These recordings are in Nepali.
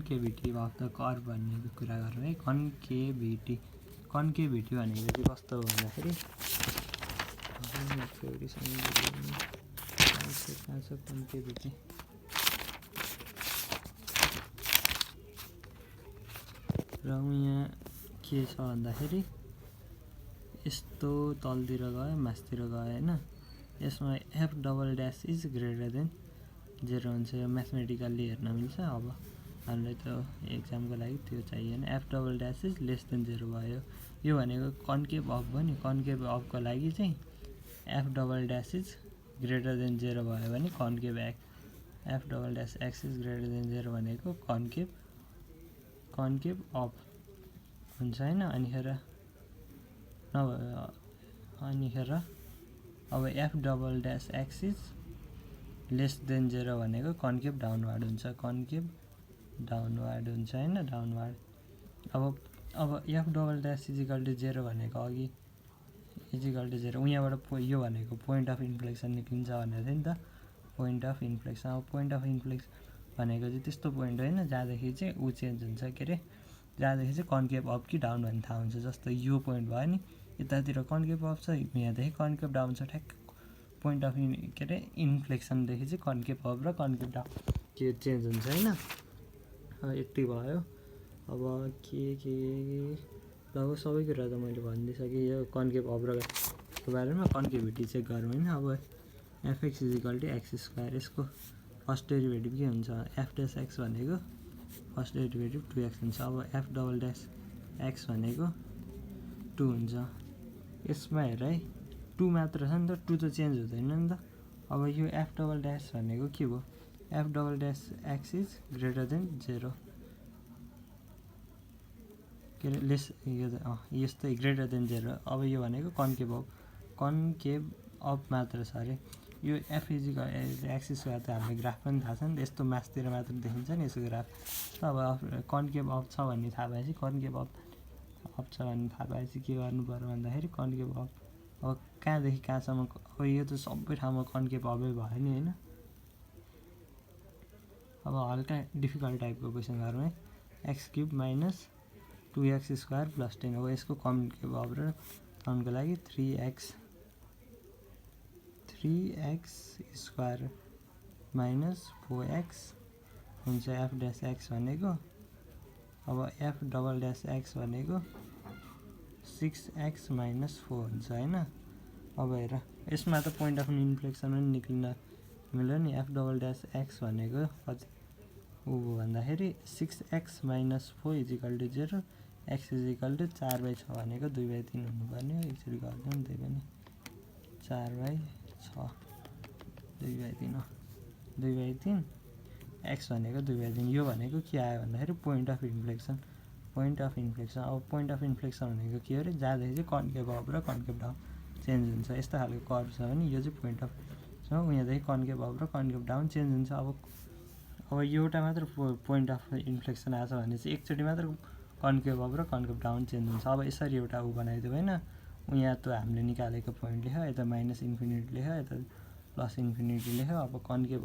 कन्केभिटी अफ द कर्भ भन्ने कुरा गरौँ है। कन्केभिटी भनेको चाहिँ कस्तो हो भन्दाखेरि कन्केभिटी र यहाँ के छ भन्दाखेरि यस्तो तलतिर गयो मासतिर गयो होइन। यसमा F double dash is greater than 0 हुन्छ। यो म्याथमेटिकल्ली हेर्न मिल्छ। अब हामीलाई त एक्जामको लागि त्यो चाहिएन। F double dash is less than 0 भयो। यो भनेको कन्केभ अफ भयो नि। कन्केभ अफको लागि चाहिँ f double dash is greater than 0 भयो भने concave f double dash x is greater than 0 भनेको कन्केभ अफ हुन्छ होइन। अनिखेर अब f double dash x is less than 0 भनेको कन्केभ डाउनवार्ड हुन्छ। कन्केभ डाउनवार्ड हुन्छ होइन, डाउनवार्ड। अब f double dash is equal to 0 भनेको अघि इजिकल टु 0 यहाँबाट यो भनेको पोइन्ट अफ इन्फ्लेक्सन निक्लिन्छ भनेको थियो नि त। पोइन्ट अफ इन्फ्लेक्सन, अब पोइन्ट अफ इन्फ्लेक्सन भनेको चाहिँ त्यस्तो पोइन्ट होइन जहाँदेखि चाहिँ ऊ चेन्ज हुन्छ, के अरे जहाँदेखि चाहिँ कन्केभ अप कि डाउन भन्ने थाहा हुन्छ। जस्तो यो पोइन्ट भयो नि, यतातिर कन्केभ अप छ, यहाँदेखि कन्केभ डाउन छ। ठ्याक्क पोइन्ट अफ के अरे इन्फ्लेक्सनदेखि चाहिँ कन्केभ अप र कन्केभ डाउन के चेन्ज हुन्छ होइन। यति भयो। अब के लगभग सबै कुरा त मैले भनिदिइसकेँ। यो कन्केभ अप र को बारेमा कन्केभिटी चेक गरौँ होइन। अब f x is equal to x square, यसको फर्स्ट डेरिभेटिभ के हुन्छ, एफ ड्यास एक्स भनेको फर्स्ट डेरिभेटिभ 2x हुन्छ। अब एफ डबल ड्यास एक्स भनेको 2 हुन्छ। यसमा हेर है 2 मात्र छ नि त, 2 त चेन्ज हुँदैन नि त। अब यो एफ डबल ड्यास भनेको के भयो, F double dash x is greater than 0, के अरे लेस यस्तै ग्रेटर देन 0। अब यो भनेको कन्केभ अप मात्र छ अरे। यो एफ इजिकल एक्स स्क्वायर त हामीले ग्राफ पनि थाहा छ नि त। यस्तो मासतिर मात्र देखिन्छ नि यसको ग्राफ। अब कन्केभ अप छ भन्ने थाहा भएपछि कन्केभ अप छ भन्ने थाहा भएपछि के गर्नु पर्यो भन्दाखेरि कन्केभ अप अब कहाँदेखि कहाँसम्म। अब यो त सबै ठाउँमा कन्केभ अपै भयो नि होइन। अब हल्का डिफिकल्ट टाइपको क्वेसन गरौँ है। X cube minus 2x square plus 10। अब यसको कन्केभ अप र डाउनको लागि 3x स्क्वायर माइनस 4x हुन्छ एफ ड्यास एक्स भनेको। अब एफ डबल ड्यास एक्स भनेको 6x माइनस 4 हुन्छ होइन। अब हेर यसमा त पोइन्ट अफ इन्फ्लेक्सन पनि निक्लिन मिल्यो नि। एफ डबल ड्यास एक्स भनेको ऊ भन्दाखेरि 6x minus 4 is equal to 0, x is equal to 4/6 भनेको 2/3 हुनुपर्ने हो। एकचोटि गरिदिउँ न, त्यही पनि 4/6 2/3 हो। 2/3 एक्स भनेको 2/3। यो भनेको के आयो भन्दाखेरि पोइन्ट अफ इन्फ्लेक्सन। अब पोइन्ट अफ इन्फ्लेक्सन भनेको के हो अरे, जहाँदेखि चाहिँ कन्केभ अप र कन्केभ डाउन चेन्ज हुन्छ। यस्तो खालको कर्भ छ भने यो चाहिँ पोइन्ट अफ छ। यहाँदेखि कन्केभ अप र कन्केभ डाउन चेन्ज हुन्छ। अब एउटा मात्र पोइन्ट अफ इन्फ्लेक्सन आएको छ भने चाहिँ एकचोटि मात्र कन्केभ अप र कन्केभ डाउन चेन्ज हुन्छ। अब यसरी एउटा ऊ बनाइदियो होइन। यहाँ त हामीले निकालेको पोइन्ट लेख्यो, यता माइनस इन्फिनिटी लेख्यो, यता प्लस इन्फिनिटी लेख्यो। अब कन्केभ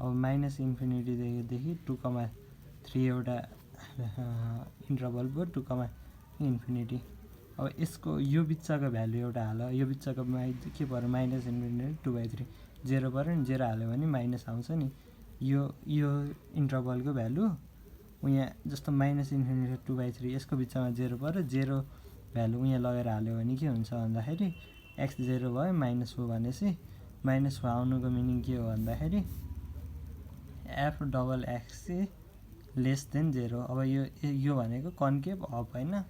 अब माइनस इन्फिनिटीदेखि 2,3 एउटा इन्टरभल भयो, 2,इन्फिनिटी। अब यसको यो बिचको भ्यालु एउटा हाल, यो बिचको के पऱ्यो माइनस इन्फिनिटी 2/3 0 पऱ्यो नि। 0 हाल्यो भने माइनस आउँछ नि। यो इन्टरभलको भ्यालु यहाँ जस्तो माइनस इन्फिनिटी 2/3 यसको बिचमा 0 पऱ्यो। 0 भ्यालु यहाँ लगेर हाल्यो भने के हुन्छ भन्दाखेरि एक्स 0 भयो, माइनस हो भनेपछि माइनस हो आउनुको मिनिङ के हो भन्दाखेरि F double x lace than 0। अब यो भनेको कन्केभ अप होइन,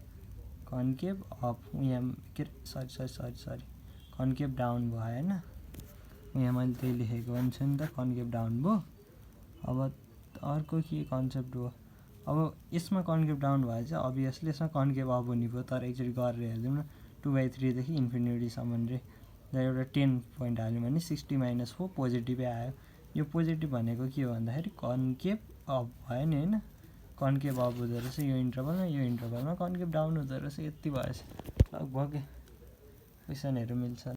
कन्केभ अप। यहाँ के अरे सरी कन्केभ डाउन भयो होइन। यहाँ मैले त्यही लेखेको पनि छु नि त, कन्केभ डाउन भयो। अब अर्को के कन्सेप्ट हो, अब यसमा कन्केभ डाउन भयो चाहिँ अभियसली यसमा कन्केभ अप हुने भयो। तर एकचोटि गरेर हेरिदिउँ न, 2/3 देखि इन्फिनिटीसम्म रे एउटा 10 पोइन्ट हाल्यौँ भने 60 माइनस 4 पोजिटिभै आयो। यो पोजिटिभ भनेको के हो भन्दाखेरि कन्केभ अप भयो नि होइन। कन्केभ अप हुँदो रहेछ यो इन्टरभलमा कन्केभ डाउन हुँदो रहेछ। यति भएछ लगभग क्वेसनहरू मिल्छ।